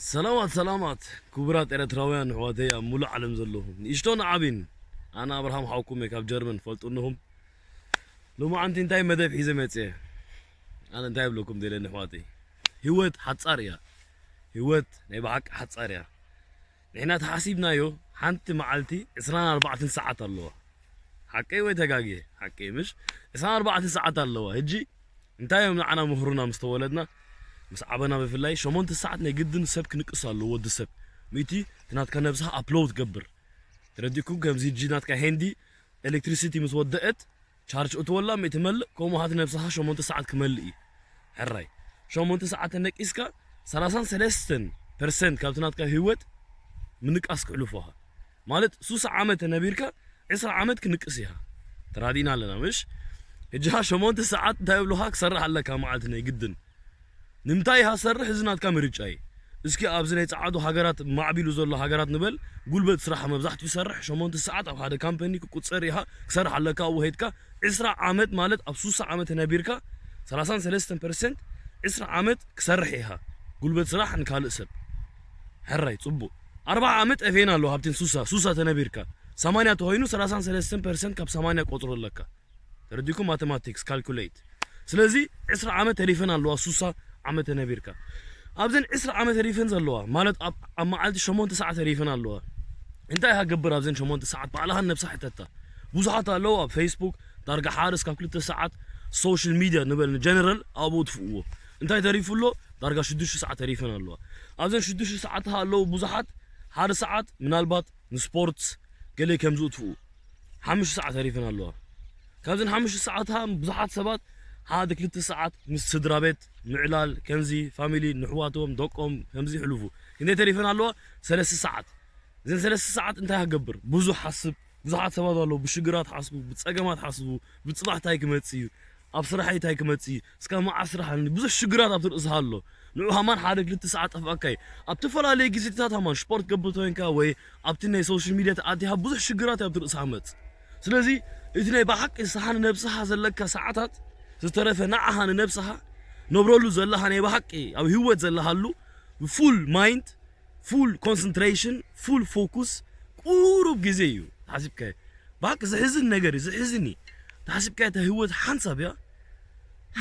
ሰላማት ሰላማት ክቡራት ኤረትራውያን ኣሕዋተይ ኣብ ሙሉእ ዓለም ዘለኹም ንእሽቶን ዓቢን፣ ኣነ ኣብርሃም ሓውኩም እየ ካብ ጀርመን ፈልጡንኹም። ሎማዓንቲ እንታይ መደብ ሒዘ መፅየ? ኣነ እንታይ እብለኩም ደለ ንኣሕዋተይ፣ ህይወት ሓፃር እያ። ህይወት ናይ ብሓቂ ሓፃር እያ። ንሕና ተሓሲብናዮ ሓንቲ መዓልቲ ዕስራን ኣርባዕተን ሰዓት ኣለዋ። ሓቀይ ወይ ተጋግየ? ሓቀይ ምሽ? ዕስራን ኣርባዕተን ሰዓት ኣለዋ። ሕጂ እንታይ እዮም ንዓና ምኽሩና ምስ ተወለድና? ምስ ዓበና ብፍላይ ሸሞንተ ሰዓት ናይ ግድን ሰብ ክንቅስ ኣለዎ። ወዲ ሰብ ሚእቲ እቲ ናትካ ነብስኻ ኣፕሎድ ትገብር። ተረዲእኩም? ከምዚ ሕጂ ናትካ ሄንዲ ኤሌክትሪሲቲ ምስ ወደአት ቻርጅ እትወላ ሚእቲ መልእ፣ ከምኡ ሃት ነብስኻ ሸሞንተ ሰዓት ክመልእ እዩ። ሕራይ ሸሞንተ ሰዓት ተነቂስካ ሰላሳን ሰለስተን ፐርሰንት ካብቲ ናትካ ህይወት ምንቃስ ክሕልፎኻ ማለት ሱሳ ዓመት ተነቢርካ ዕስራ ዓመት ክንቅስ ኢኻ። ተራዲእና ኣለና ምሽ? ሕጂ ኸ ሸሞንተ ሰዓት እንታይ ይብሉኻ ክሰርሕ ኣለካ መዓልቲ ናይ ግድን። ንምንታይ ኢኻ ሰርሕ? እዚ ናትካ ምርጫ እዩ። እስኪ ኣብዚ ናይ ጸዓዱ ሃገራት ማዕቢሉ ዘሎ ሃገራት ንበል፣ ጉልበት ስራሕ መብዛሕትኡ ይሰርሕ፣ ሸሞንተ ሰዓት ኣብ ሓደ ካምፓኒ ክቁጸር ኢኻ ክሰርሕ ኣለካ። ኣብኡ ሄድካ ዕስራ ዓመት ማለት ኣብ ሱሳ ዓመት ተነቢርካ ሰላሳን ሰለስተን ፐርሰንት ዕስራ ዓመት ክሰርሕ ኢኻ። ጉልበት ስራሕ ንካልእ ሰብ። ሕራይ ጽቡቕ። ኣርባዓ ዓመት ጠፊኤና ኣለዋ ካብተን ሱሳ፣ ሱሳ ተነቢርካ ሰማንያ ተኾይኑ ሰላሳን ሰለስተን ፐርሰንት ካብ ሰማንያ ቆጽሮ ኣለካ። ተረዲኩም? ማተማቲክስ ካልኩሌት። ስለዚ ዕስራ ዓመት ተሪፈን ኣለዋ ሱሳ ዓመት ተነቢርካ። ኣብዘን ዕስራ ዓመት ተሪፈን ዘለዋ ማለት ኣብ ኣብ መዓልቲ ሸሞንተ ሰዓት ተሪፈን ኣለዋ። እንታይ ሃገብር ኣብዘን ሸሞንተ ሰዓት ባዕልኻን ነብሳ ሕተታ። ብዙሓት ኣለዉ ኣብ ፌስቡክ ዳርጋ ሓደ እስካብ ክልተ ሰዓት ሶሻል ሚድያ ንበል ንጀነራል ኣብኡ ትፍእዎ። እንታይ ተሪፉ ኣሎ? ዳርጋ ሽዱሽተ ሰዓት ተሪፈን ኣለዋ። ኣብዘን ሽዱሽተ ሰዓት ኣለዉ ብዙሓት ሓደ ሰዓት ምናልባት ንስፖርት ገለ ከምዚ እትፍኡ። ሓሙሽተ ሰዓት ተሪፈን ኣለዋ። ካብዘን ሓሙሽተ ሰዓት ብዙሓት ሰባት ሓደ ክልተ ሰዓት ምስ ስድራ ቤት ምዕላል ከምዚ ፋሚሊ ንሕዋቶም ደቆም ከምዚ ይሕልፉ። ክንደይ ተሪፈን ኣለዋ? ሰለስተ ሰዓት። እዘን ሰለስተ ሰዓት እንታይ ሃገብር? ብዙሕ ሓስብ። ብዙሓት ሰባት ኣለዉ ብሽግራት ሓስቡ፣ ብጸገማት ሓስቡ፣ ብጽባሕ እንታይ ክመጽእ እዩ፣ ኣብ ስራሐይ እንታይ ክመጽእ እዩ፣ እስካብ መዓስ ስራሕ ኣለኒ፣ ብዙሕ ሽግራት ኣብቲ ርእስኻ ኣሎ። ንዑ ሃማን ሓደ ክልተ ሰዓት ጠፍኣካ እዩ። ኣብ ተፈላለየ ግዜታት ሃማን ስፖርት ገብር ተኮይንካ ወይ ኣብቲ ናይ ሶሻል ሚድያ ተኣቲኻ ብዙሕ ሽግራት እዩ ኣብቲ ርእስኻ መጽእ። ስለዚ እቲ ናይ ብሓቂ ንስኻ ንነብስኻ ዘለካ ሰዓታት ዝተረፈ ንዓኻ ንነብስኻ ነብረሉ ዘለኻ ናይ ብሓቂ ኣብ ህይወት ዘለኻሉ ፉል ማይንድ ፉል ኮንሰንትሬሽን ፉል ፎኩስ ቁሩብ ግዜ እዩ ተሓሲብካዮ። ብሓቂ ዝሕዝን ነገር እዩ፣ ዝሕዝን እዩ። ተሓሲብካዮ እታ ህይወት ሓንሳብ እያ።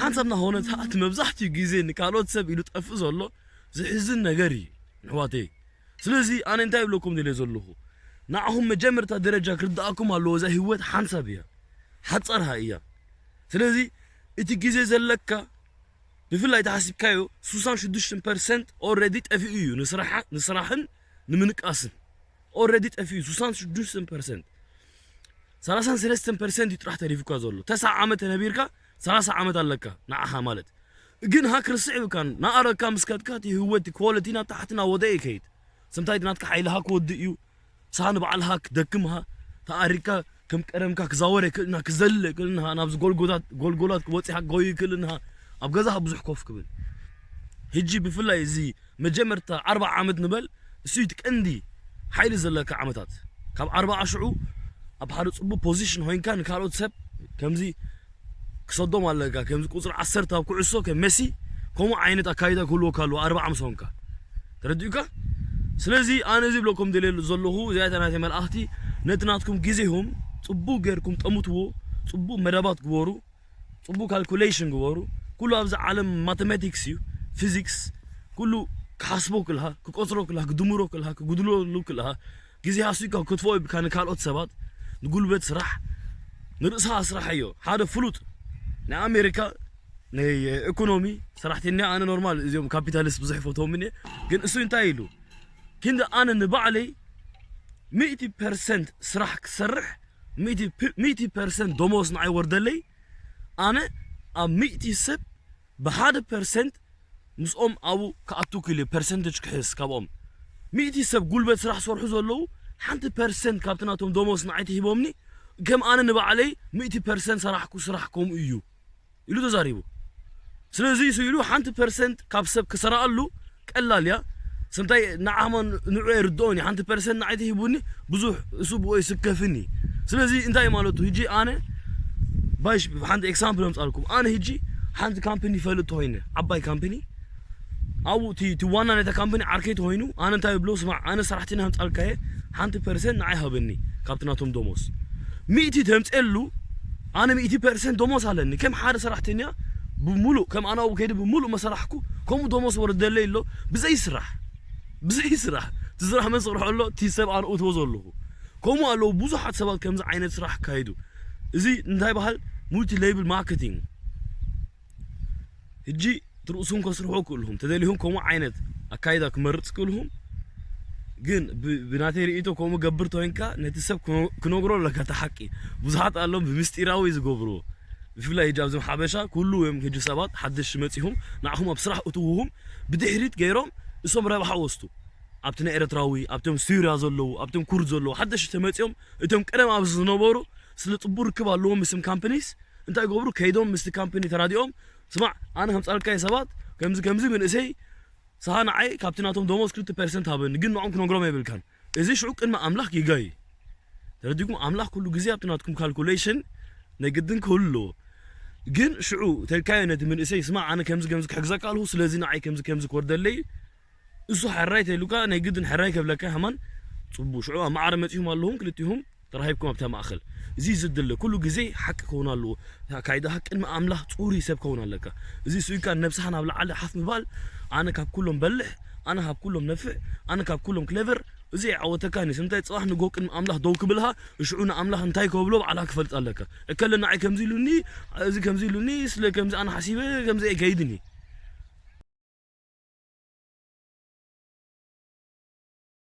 ሓንሳብ እናኾነት እቲ መብዛሕትኡ ግዜ ንካልኦት ሰብ ኢሉ ጠፍእ ዘሎ ዝሕዝን ነገር እዩ ንሕዋተይ። ስለዚ ኣነ እንታይ ይብለኩም ደልየ ዘለኹ ንዓኹም መጀመርታ ደረጃ ክርድኣኩም ኣለዎ። እዛ ህይወት ሓንሳብ እያ፣ ሓጻርሃ እያ። ስለዚ እቲ ግዜ ዘለካ ብፍላይ ተሓሲብካዮ ሱሳን ሽዱሽተን ፐርሰንት ኦረዲ ጠፊኡ እዩ ንስራሓ- ንስራሕን ንምንቃስን ኦረዲ ጠፊኡ ሱሳን ሽዱሽተን ፐርሰንት። ሰላሳን ሰለስተን ፐርሰንት እዩ ጥራሕ ተሪፉካ ዘሎ። ተስዓ ዓመት ተነቢርካ ሰላሳ ዓመት ኣለካ ንዓኻ ማለት ግን ሃክ ርስዕ ይብካን ናኣረካ ምስ ከድካ እቲ ህይወት ኳሊቲ ናብ ታሕቲ ናብ ወደ ይከይድ። ስምታይ ናትካ ሓይልኻ ክወድእ እዩ። ንስኻ ንባዕልኻ ክደክምኻ ተኣሪካ ከም ቀደምካ ክዛወር ኣይክእልና ክዘልል ኣይክእልንኻ ናብዚ ጎልጎላት ጎልጎላት ክወፂኻ ክጎዩ ይክእልንኻ ኣብ ገዛኻ ብዙሕ ኮፍ ክብል። ሕጂ ብፍላይ እዚ መጀመርታ ኣርባዓ ዓመት ንበል እሱ እቲ ቀንዲ ሓይሊ ዘለካ ዓመታት ካብ ኣርባዓ ሽዑ ኣብ ሓደ ፅቡቅ ፖዚሽን ኮይንካ ንካልኦት ሰብ ከምዚ ክሰዶም ኣለካ ከምዚ ቁፅሪ ዓሰርተ ኣብ ኩዕሶ ከም መሲ ከምኡ ዓይነት ኣካይዳ ክህልወካ ኣለዎ ኣርባዓ ምስ ኾንካ ተረዲኡካ። ስለዚ ኣነ እዚ ብለኩም ደልየ ዘለኹ እዚኣታ ናተይ መልኣኽቲ ነቲ ናትኩም ግዜኹም ፅቡቅ ጌርኩም ጠምትዎ። ፅቡቅ መደባት ግበሩ። ፅቡቅ ካልኩሌሽን ግበሩ። ኩሉ ኣብዚ ዓለም ማተማቲክስ እዩ፣ ፊዚክስ። ኩሉ ክሓስቦ ክልሃ ክቆፅሮ ክልሃ ክድምሮ ክልሃ ክጉድለሉ ክልሃ ግዜ ሃሱካ ክትፎ ይብካ ንካልኦት ሰባት ንጉልበት ስራሕ ንርእስኻ ስራሕ እዮ ሓደ ፍሉጥ ናይ ኣሜሪካ ናይ ኢኮኖሚ ሰራሕተኛ ኣነ ኖርማል እዚኦም ካፒታሊስት ብዙሕ ይፈትዎም እየ ግን እሱ እንታይ ኢሉ ክንዲ ኣነ ንባዕለይ ሚእቲ ፐርሰንት ስራሕ ክሰርሕ ሚእቲ ፐርሰንት ደሞዝ ንዓይ ወርደለይ ኣነ ኣብ ሚእቲ ሰብ ብሓደ ፐርሰንት ምስኦም ኣብኡ ክኣቱ ክእል እየ ፐርሰንቴጅ ክሕዝ ካብኦም ሚእቲ ሰብ ጉልበት ስራሕ ዝሰርሑ ዘለዉ ሓንቲ ፐርሰንት ካብቲ ናቶም ደሞዝ ንዓይ ተሂቦምኒ ከም ኣነ ንባዕለይ ሚእቲ ፐርሰንት ሰራሕኩ ስራሕ ከምኡ እዩ ኢሉ ተዛሪቡ። ስለዚ እሱ ኢሉ ሓንቲ ፐርሰንት ካብ ሰብ ክሰራኣሉ ቀላል እያ። ስምታይ ንዓማ ንዑ የርድኦን እዩ ሓንቲ ፐርሰንት ንዓይ ተሂቡኒ ብዙሕ እሱ ብኡ ይስከፍኒ። ስለዚ እንታይ ማለቱ ህጂ ኣነ ባሽ ሓንቲ ኤግዛምፕል ኣምፃልኩም ኣነ ህጂ ሓንቲ ካምፕኒ ይፈልጥ ተኮይነ ዓባይ ካምፕኒ ኣብኡ እቲ ዋና ናይታ ካምፓኒ ዓርከይ ተኮይኑ ኣነ እንታይ ብሎ ስማዕ ኣነ ሰራሕተኛ ከምፃልካየ ሓንቲ ፐርሰንት ንዓይ ሃበኒ ካብቲ ናቶም ደሞዝ ሚእቲ ተምፅኤሉ ኣነ ሚእቲ ፐርሰንት ደሞዝ ኣለኒ ከም ሓደ ሰራሕተኛ ብሙሉእ ከም ኣነ ኣብኡ ከይዲ ብሙሉእ መሰራሕኩ ከምኡ ደሞዝ ወረደለይ ኣሎ ብዘይ ስራሕ ብዘይ ስራሕ እቲ ስራሕ መን ዝሰርሖ ኣሎ እቲ ሰብ ኣነ እትዎ ዘለኹ ከምኡ ኣለዉ ብዙሓት ሰባት ከምዚ ዓይነት ስራሕ ካይዱ እዚ እንታይ በሃል multi level marketing ሕጂ ትርእሱም ከስርሑ ክእልኹም ተደሊኹም ከምኡ ዓይነት ኣካይዳ ክመርፅ ክእልኹም ግን ብናተይ ርእቶ ከምኡ ገብር ተኮይንካ ነቲ ሰብ ክነግሮ ኣለካ እቲ ሓቂ ብዙሓት ኣሎም ብምስጢራዊ ዝገብርዎ ብፍላይ ሕጂ ኣብዞም ሓበሻ ኩሉ እዮም ሕጂ ሰባት ሓደሽ መፂኹም ንዓኹም ኣብ ስራሕ እትውሁም ብድሕሪት ገይሮም እሶም ረብሓ ወስቱ ኣብቲ ናይ ኤርትራዊ ኣብቶም ሱርያ ዘለዉ ኣብቶም ኩርድ ዘለዉ ሓደሽ ተመፂኦም እቶም ቀደም ኣብዚ ዝነበሩ ስለ ፅቡቅ ርክብ ኣለዎም ምስም ካምፕኒስ እንታይ ገብሩ ከይዶም ምስቲ ካምፕኒ ተራዲኦም ስማዕ ኣነ ከምፃልካይ ሰባት ከምዚ ከምዚ መንእሰይ ስኻ ንዓይ ካብቲ ናቶም ደሞዝ ክልተ ፐርሰንት ሃበኒ ግን ንዖም ክነግሮም ኣይብልካን እዚ ሽዑ ቅድሚ ኣምላኽ ጌጋ እዩ ተረዲኩም ኣምላኽ ኩሉ ግዜ ኣብቲ ናትኩም ካልኩሌሽን ናይ ግድን ክህሉ ኣለዎ ግን ሽዑ ተልካዮ ነቲ መንእሰይ ስማዕ ኣነ ከምዚ ከምዚ ክሕግዘካ ኣለኹ ስለዚ ንዓይ ከምዚ ከምዚ ክወርደለይ እሱ ሕራይ ተይሉካ ናይ ግድን ሕራይ ከብለካ ሃማን ፅቡ ሽዑ ኣብ ማዕረ መፂኹም ኣለኹም ክልቲኹም ተራሂብኩም ኣብታ ማእኸል እዚ ዝድለ ኩሉ ግዜ ሓቂ ከውን ኣለዎ ካይዳኻ ቅድሚ ኣምላኽ ፅሩይ ሰብ ከውን ኣለካ እዚ ስኢካ ነብስኻ ናብ ላዕሊ ሓፍ ምባል ኣነ ካብ ኩሎም በልሕ ኣነ ካብ ኩሎም ነፍዕ ኣነ ካብ ኩሎም ክለቨር እዚ ኣይዓወተካን እዩ እንታይ ፅባሕ ንጎ ቅድሚ ኣምላኽ ደው ክብልኻ እሽዑ ንኣምላኽ እንታይ ከብሎ ባዕልኻ ክፈልጥ ኣለካ እከለ ንዓይ ከምዚ ኢሉኒ እዚ ከምዚ ኢሉኒ ስለ ከምዚ ኣነ ሓሲበ ከምዚ ኣይከይድን እዩ